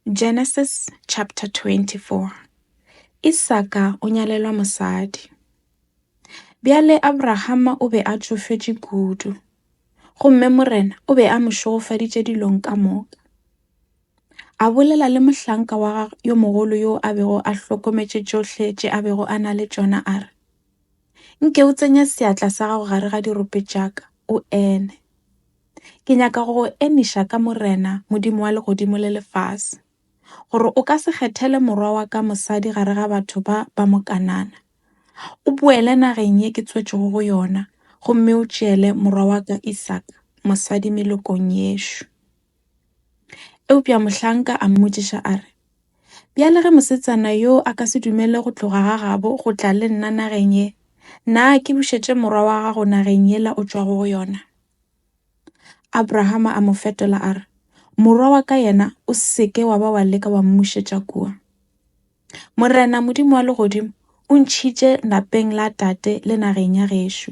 Genesis chapter 24. Isaka o nyalelwa mosadi. Bjale Abrahama o be a tšofetše kudu, gomme Morena o be a mo šegofaditše dilong ka moka. A bolela le mohlanka wa gagwe yo mogolo yo a bego a hlokometše tšohle tše a bego a na le tšona a re, Nke o tsenye seatla sa gago gare ga dirope tša ka, o ene. Ke nyaka go go eniša ka Morena, Modimo wa legodimo le lefase, gore o ka se kgethele morwa wa ka mosadi gare ga batho ba ba mo Kanana. O boele nageng ye ke tswetšego go yona gomme o tšeele morwa wa ka Isaka mosadi melokong yešo. Eupša mohlanka a mmotšiša a re, Bjale ge mosetsana yo a ka se dumele go tloga ga gabo go tla le nna nageng ye, na ke bušetše morwa wa gago nageng yela o tšwago go yona? Abrahama a mo fetola a re, Morwa wa ka yena o se ke wa ba wa leka wa mmušetša kua. Morena Modimo wa legodimo o ntšhitše lapeng la tate le nageng ya gešo,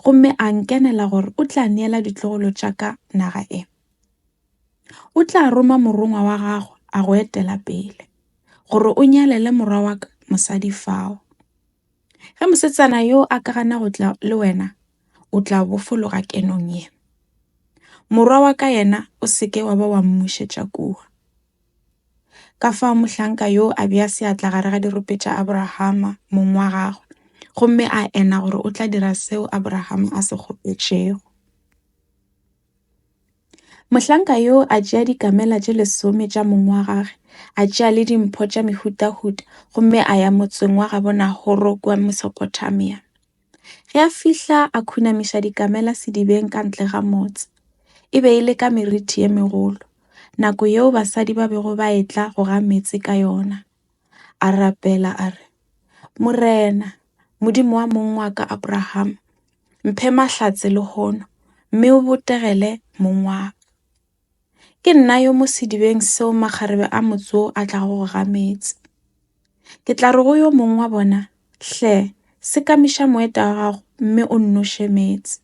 gomme a nkenela gore o tla neela ditlogolo tša ka naga e. O tla roma morongwa wa gagwe a go etela pele, gore o nyalele morwa wa ka mosadi fao. Ge mosetsana yo a ka gana go tla le wena, o tla bofologa kenong ye. Morwa wa ka yena o se ke wa ba wa mmušetša kua. Ka fao mohlanka yo a bea seatla gare ga dirope tša Aborahama mong wa gagwe, gomme a ena gore o tla dira seo Aborahama a se kgopetšego. Mohlanka yoo a tšea dikamela tše lesome tša mong wa gagwe, a tšea le dimpho tša mehutahuta gomme a ya motseng wa gabo Nahoro kua Mesopotamia. Ge a fihla a khunamiša dikamela sedibeng ka ntle ga motse. E be e le ka meriti ye megolo, nako yeo basadi ba bego ba etla go ga meetse ka yona. A rapela a re, Morena, Modimo wa mong wa ka Abrahama, mphe mahlatse lehono mme o botegele mong wa ka. Ke nna yo mo sedibeng seo makgarebe a motse wo a tlago go ga meetse. Ke tla re go yo mongwe wa bona, Hle, sekamiša moeta wa gago mme o nnoše meetse.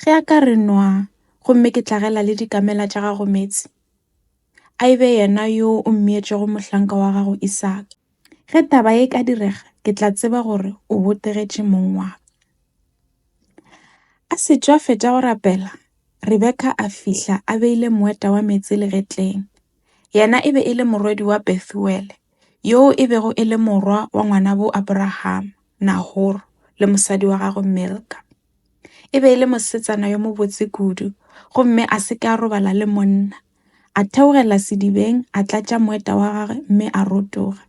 Ge a ka re, Nwaa, gomme ke tla gela le dikamela tša gago meetse, a e be yena yo o mmeetšego mohlanka wa gago Isaka. Ge taba ye e ka direga, ke tla tseba gore o botegetše mong wa ka. A setšo a fetša go rapela, Rebeka a fihla a beile moeta wa meetse legetleng. Yena e be e le morwedi wa Bethuele, yoo e bego e le morwa wa ngwanabo Aborahama, Nahoro, le mosadi wa gagwe Milka. E be e le mosetsana yo mobotse kudu, gomme a se ke a robala le monna. A theogela sedibeng, a tlatša moeta wa gagwe mme a rotoga.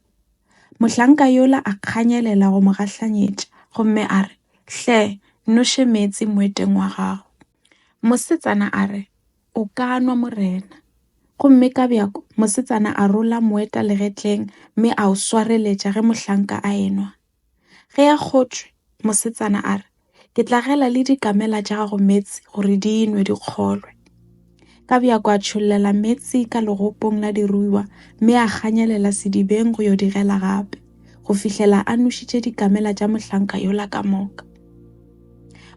Mohlanka yola a kganyelela go mo gahlanyetša gomme a re, Hle, nnoše meetse moeteng wa gago. Mosetsana a re, O ka nwa morena. Gomme ka bjako mosetsana a rola moeta legetleng mme a o swareletša ge mohlanka a enwa. Ge a kgotšwe, mosetsana a re, Ke tla gela le dikamela tša gago meetse gore di nwe di kgolwe. Ka bjako a tšhollela meetse ka legopong la diruiwa mme a kganyelela sedibeng go yo di gela gape, go fihlela a nošitše dikamela tša mohlanka yola ka moka.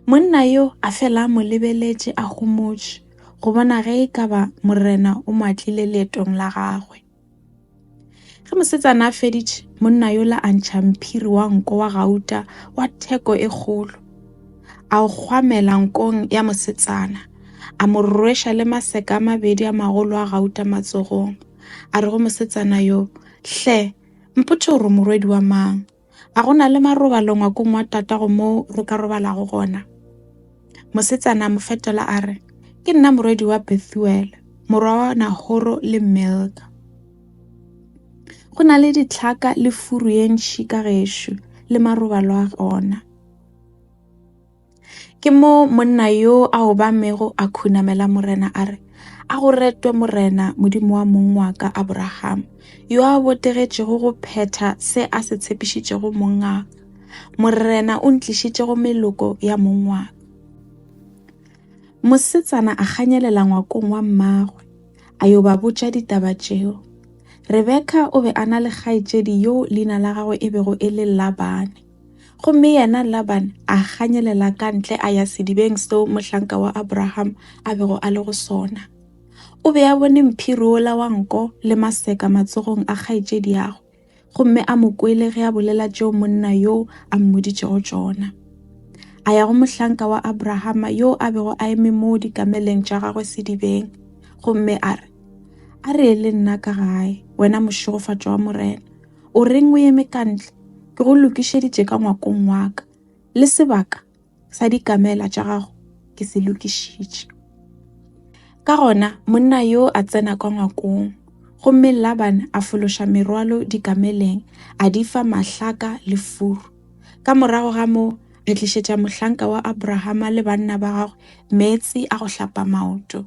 Monna yo a fela a mo lebeletše a homotše go bona ge e ka ba Morena o mo atlile leetong la gagwe. Ge mosetsana a feditše, monna yola a ntšha mphiri wa nko wa gauta wa theko e kgolo, a o kgwamela nkong ya mosetsana, a mo rweša le maseka a mabedi a magolo a gauta matsogong. A re go mosetsana yo, Hle, mpotše gore o morwedi wa mang. A go na le marobalo ngwakong wa tatago moo re ka robalago gona? Mosetsana a mo fetola a re, Ke nna morwedi wa Bethuele, morwa wa Nahoro le Milka. Go na le ditlhaka le furu ye ntši ka gešo le marobalo a gona. Ke mo monna yo a obamego a khunamela Morena a re, A go retwe Morena Modimo wa mong wa ka Aborahama, yo a botegetšego go phetha se a se tshepišitšego mong wa ka. Morena o ntlišitše go meloko ya mong wa ka. Mosetsana a kganyelela ngwakong wa mmagwe, a yo ba botša ditaba tšeo. Rebeka o be a na le kgaetšedi yoo leina la gagwe e bego e le Labane. Gomme yena Labane a kganyelela ka ntle a ya sedibeng seo mohlanka wa Abraham a bego a le go sona. O be a bone mphiri wola wa nko le maseka matsogong a kgaetšediagwe, gomme a mo kwele ge a bolela tšeo monna yoo a mmoditšego tšona. A ya go mohlanka wa Abrahama yo a bego a eme moo dikameleng tša gagwe sedibeng, gomme a re, A re ye le nna ka gae, wena mošegofatšwa wa Morena. O reng o eme ka ntle? Ke go lokišeditše ka ngwakong wa ka, le sebaka sa dikamela tša gago ke se lokišitše. Ka gona monna yoo a tsena ka ngwakong, gomme Labane a fološa merwalo dikameleng, a di fa mahlaka le furu. Ka morago ga moo a tlišetša mohlanka wa Abrahama le banna ba gagwe meetse a go hlapa maoto.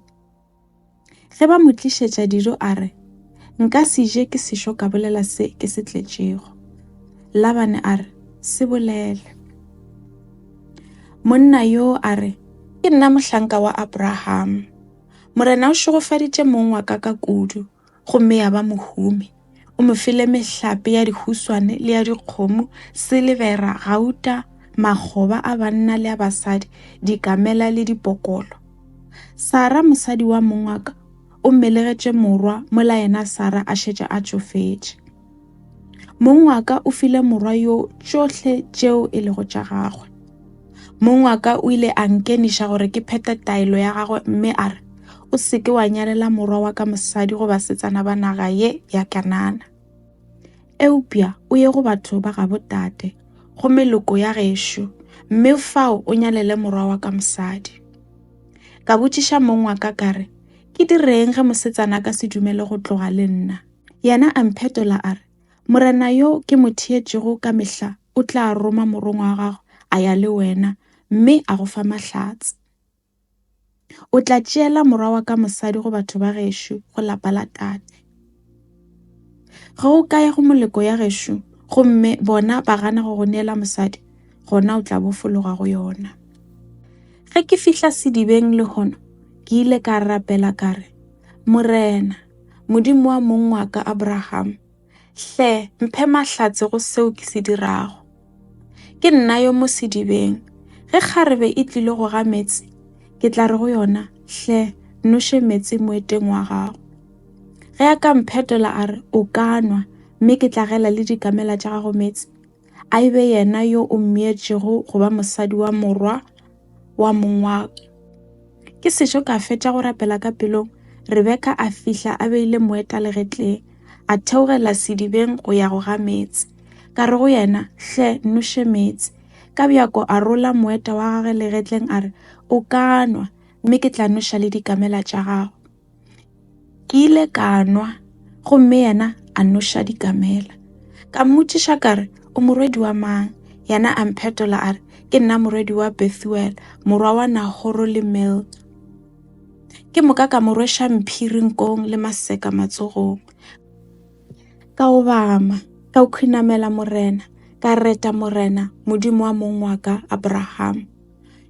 Ge ba mo tlišetša dijo a re, Nka se je ke sešo ka bolela se ke se tletšego. Labane a re, Se bolele. Monna yoo a re, Ke nna mohlanka wa Abrahama. Morena o šegofaditše mong wa ka ka kudu, gomme ya ba mohumi. O mo file mehlape ya dihuswane le ya dikgomo, silibera, gauta, makgoba a banna le a basadi, dikamela le dipokolo. Sara mosadi wa mong wa ka o mmelegetše morwa mola yena Sara a šetše a tšofetše. Mong wa ka o file morwa yoo tšohle tšeo e lego tša gagwe. Mong wa ka o ile a nkeniša gore ke phethe taelo ya gagwe mme a re, O se ke wa nyalela morwa wa ka mosadi go basetsana ba naga ye ya Kanana. Eupša o ye go batho ba gabo tate, go meloko ya gešo, mme fao o nyalele morwa wa ka mosadi. Ka botšiša mong wa ka ka re, Ke direng ge mosetsana a ka se dumele go tloga le nna? Yena a mphetola a re, Morena yo ke mo theetšego ka mehla o tla roma morongwa wa gagwe a ya le wena mme a go fa mahlatse. O tla tšeela morwa wa ka mosadi go batho ba gešo, go lapa la tate. Ge o ka ya go moleko ya gešo gomme bona ba gana go go neela mosadi, gona o tla bofologa go yona. Ge ke fihla sedibeng lehono, ke ile ka rapela ka re, Morena, Modimo wa mong wa ka Abraham, hle mphe mahlatse go seo ke se dirago. Ke nna yo mo sedibeng. Ge kgarebe e tlile go ga meetse, ke tla re go yona, Hle, noše meetse moeteng wa gago. Ge a ka mphetola a re, O ka nwa, mme ke tla gela le dikamela tša gago meetse, a e be yena yo o mmeetšego go ba mosadi wa morwa wa mong wa ka. Ke sešo ka fetša go rapela ka pelong, Rebeka a fihla a beile moeta legetleng, a theogela sedibeng go ya go ga meetse. Ka re go yena, Hle, noše meetse. Ka bjako a rola moeta wa gagwe legetleng a re, O ka nwa, mme ke tla noša le dikamela tša gago. Ke ile ka nwa, gomme yena a noša dikamela. Ka mmotšiša ka re, O morwedi wa mang? Yena a mphetola a re, Ke nna morwedi wa Bethuel, morwa wa Nahoro le Milka. Ke moka ka mo rweša mphiri nkong le maseka matsogong. Ka obama, ka khunamela Morena, ka reta Morena, Modimo wa mong wa ka, Abraham.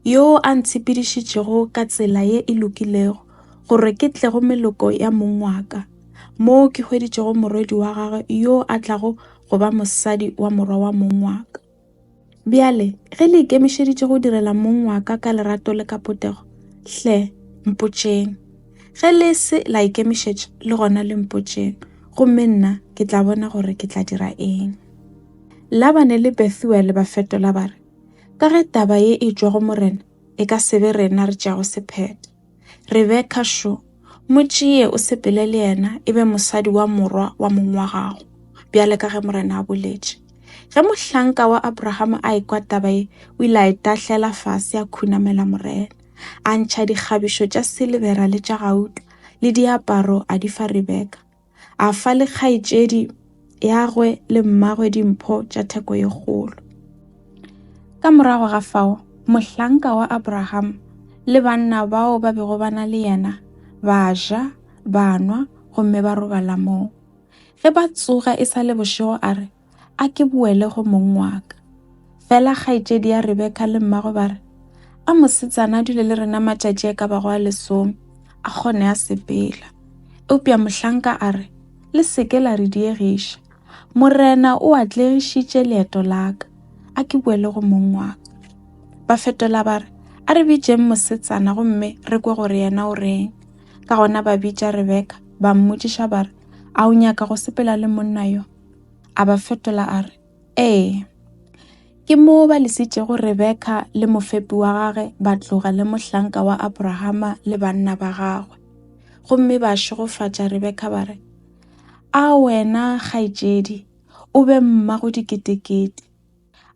Yo a ntshepedišitšego ka tsela ye e lokilego, gore ke tle go meloko ya mong wa ka, moo ke hweditšego morwedi wa gagwe yo a tlago go ba mosadi wa morwa wa mong wa ka. Bjale, ge le ikemišeditše go direla mong wa ka ka lerato le ka potego, hle mpotšeng. Ge le se la ikemišetša, le gona le mpotšeng, gomme nna ke tla bona gore ke tla dira eng. Labane le Bethuele ba fetola ba re, Ka ge taba ye e tšwa go Morena, e ka se be rena re tšeago sephetho. Rebeka šo, mo tšee o sepele le yena e be mosadi wa morwa wa mong wa gago, bjale ka ge Morena a boletše. Ge mohlanka wa Abrahama a ekwa taba ye, o ile a itahlela fase a khunamela Morena. A ntšha dikgabišo tša silibera le tša gauta le diaparo a di fa Rebeka. A fa le kgaetšedi yagwe le mmagwe dimpho tša theko ye kgolo. Ka morago ga fao, mohlanka wa Abraham le banna bao ba bego ba na le yena ba ja, ba nwa gomme ba robala moo. Ge ba tsoga e sa le bošego a re, A ke boele go mong wa ka. Fela kgaetšedi ya Rebeka le mmagwe ba re, A mosetsana a dule le rena matšatši a ka bago a lesome, a kgone a sepela. Eupša mohlanka a re, Le se ke la re diegiša. Morena o atlegišitše leeto la ka. A ke boele go mong wa ka. Ba fetola ba re, A re bitšeng mosetsana gomme re kwe gore yena o reng. Ka gona ba bitša Rebeka, ba mmotšiša ba re, A o nyaka go sepela le monna yo? A ba fetola a re, Ee. Ke moo ba lesitšego Rebeka le mofepi wa gagwe ba tloga le mohlanka wa Abrahama le banna ba gagwe. Gomme ba šegofatša Rebeka ba re, A wena kgaetšedi, o be mmago diketekete.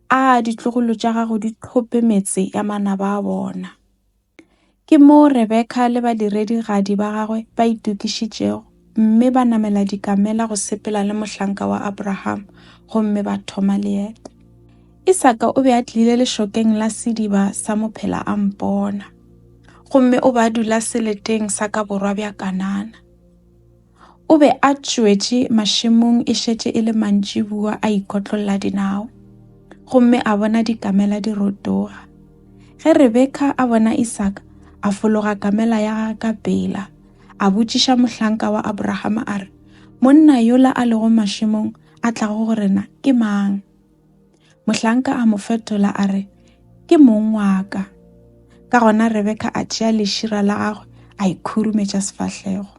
A ditlogolo tša gago di thope metse ya manaba a bona. Ke moo Rebeka le badiredigadi ba gagwe ba itokišitšego mme ba namela dikamela go sepela le mohlanka wa Abrahama gomme ba thoma leeto. Isaka o be a tlile lešokeng la sediba sa mophela a mpona, gomme o be a dula seleteng sa ka borwa bja Kanana. O be a tšwetše mašemong e šetše e le mantšiboa a ikotlolla dinao, gomme a bona dikamela di rotoga. Ge Rebeka a bona Isaka, a fologa kamela ya gagwe ka pela, a botšiša mohlanka wa Abrahama a re, Monna yola a lego mašemong a tlago go rena ke mang? Mohlanka a mo fetola a re, Ke mong wa ka. Ka gona Rebeka a tšea lešira la gagwe a ikhurumetša sefahlego.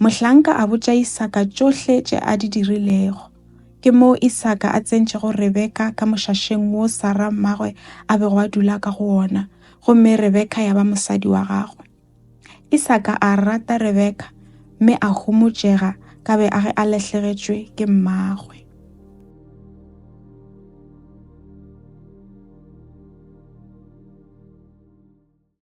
Mohlanka a botša Isaka tšohle tše a di dirilego. Ke moo Isaka a tsentšego Rebeka ka mošašeng wo Sara mmagwe a bego a dula ka go wona, gomme Rebeka ya ba mosadi wa gagwe. Isaka a rata Rebeka mme a homotšega ka be a ge a lahlegetšwe ke mmagwe.